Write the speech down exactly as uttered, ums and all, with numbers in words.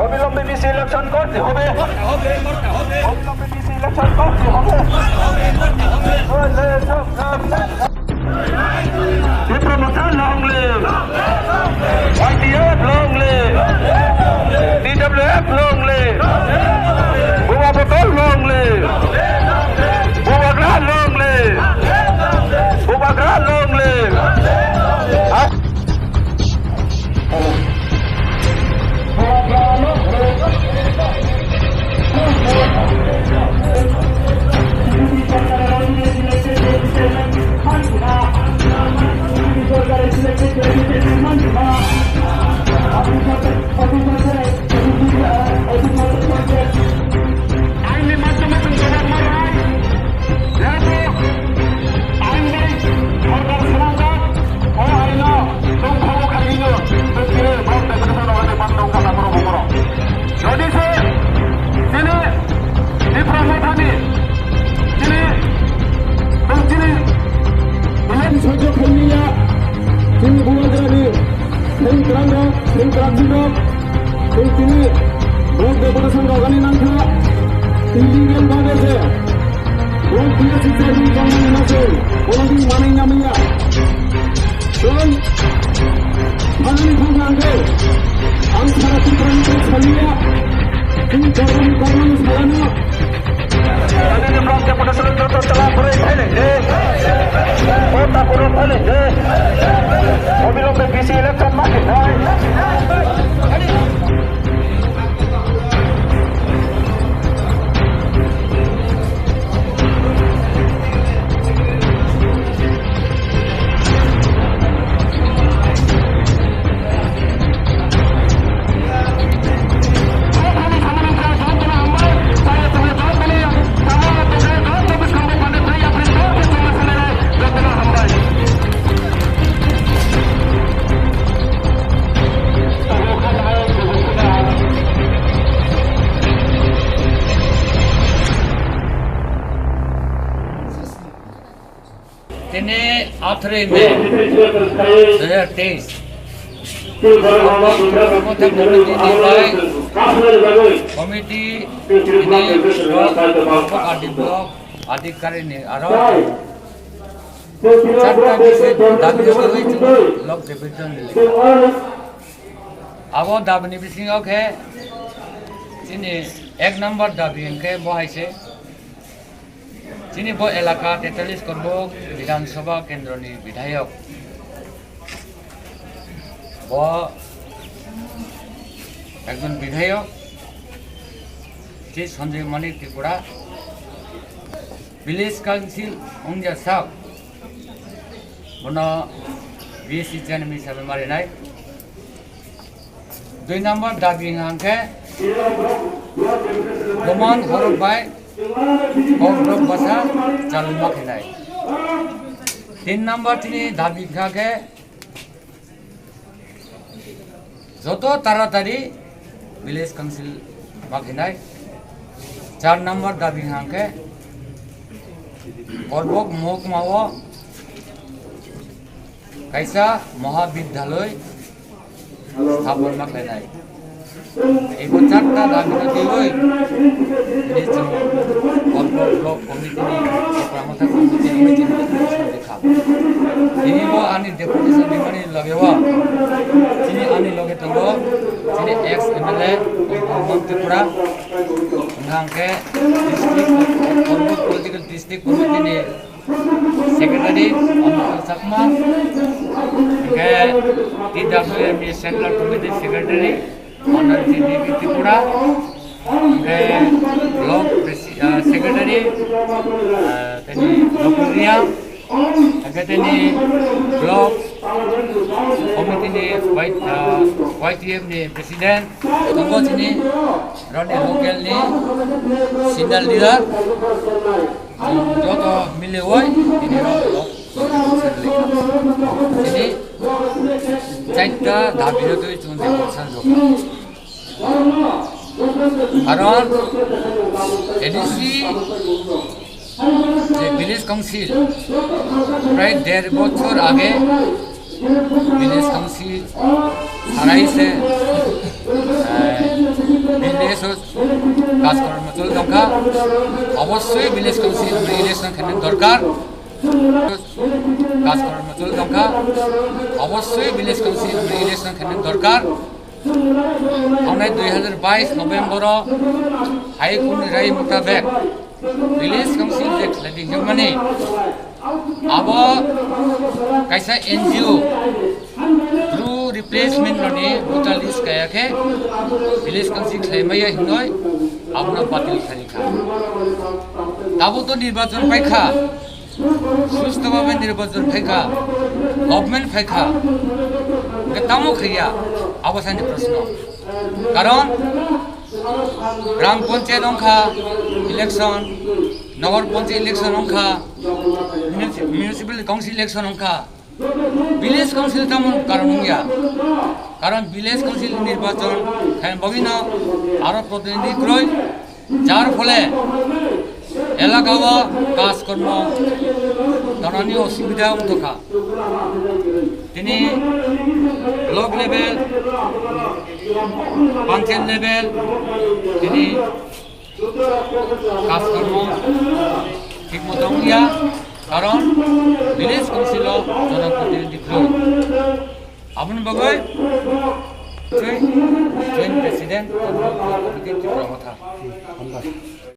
অবিলম্বে DC election করতে হবে। অবিলম্বে ডিসি ইলেকশন করতে হবে। Tipra Motha long live! Y T F long live! T W F long live! Buba Botol long live! Bubagra long live! Bubagra long live! Aini maddhome chwng jawab manai. Jehetu ain bai sorkar swnamjak, o aino chwng follow khaigwino chwng tini borok deputation rok ani bandung kha borok bukurok. Jodi se chini Tipra Mothani chini chwng chini elem sojjo khaimliya, chini Bubagrani sengkrangrok, sengkrakjinrok, Tei tini block deputation rogani nangkha, illegal babe je block B S C chairman tongmani hwnwi bono di manwi namya. Tei thangani thangkha ang khe, ang sara Tripura ni kok saliya, tini kormani kormani salano. Tini block deputation joto chwla bwrwi phailai de. O takhoro phailai de. Obilombe B C election ma khe nai. Tini athre May dui hajar teis. Committee ni bai, committee ini block, block adhikari ni aro charta bisi dabi rwui chwng block division ni lekha. Abo dabi ni bisingo khe chini ek number dabi hwnkhe bo hai se. Chini bo elaka tetalis Korbuk Bidhan Sabha Kendroni Bidhayok. Bo ekjon bidhayok, chi Sanjay Manik Tripura. Village Council wngya sak. Bono B S C chairman hisabe marinai. Dui number dabi hwnkha khe Doman Horok bai Kokborok basa chaluma khainai. Tin number tini dabi hwnkha khe joto taratari village council ma khainai. Char number dabi hwnkha khe Korbok Mohokuma o kaisa Mahabidyaloi sthapan ma khlainai. Ebo charta dabi no twiwi tini chwng Korbok Block Committee ni, Tipra Motha Committee ni chini deputation rikha. Tini bo ani deputation rimani loge o chini ani loge tongo chini ex M L A Mohan Tripura, hwnkha hwnkhe district, Korbok Political District Committee ni Secretary Omar Chakma, hwnkhe T W M ni Central Committee Secretary Honorary G B Tripura, hwnkhe Block Presi-, ah, Secretary, ah, tini Nokul Reang, hwnkhe tini Block Committee ni Y-, ah, Y T F ni President, tongo chini roni local ni senior leader. Joto miliwi tini rok tini chaita dabi no twi chwng de bwsa jok. Karon A D C je village council prai der bochor age village council harai se কাজ করার মতো দরকার, অবশ্যই village council election খেলার দরকার। কাজ করার মতো দরকার, অবশ্যই ভিলেজ কাউন্সিল election খেলার দরকার। Thangnai dui hazar bais November o hai kunu rai mutabek village council je khlai di hwnmani abo kaisa N G O, true replacement roni voter list kaya khe village council khlai maya hinoi abono batil khlai kha. Tabuk to nirbachon pai kha, susto bhabe nirbachon phai kha, government phai kha, hwnkhe tamo khaiya, abo sani proshno. Karon gram panchayat wngkha election, nogor panchayat election wngkha, municipal council election wngkha, village council tamo karon wngya. Karon village council nirbachon khaina bagwino aro protinidhi kwrwi, jar phole elaka o kaj kormo tonani osubida wngtokha. Tini block level, panchayat level, tini kaj kormo thik moto wngya, karon village council o jonoprotinidhi kwrwi. Aboni bagwi joint president Tripura Motha.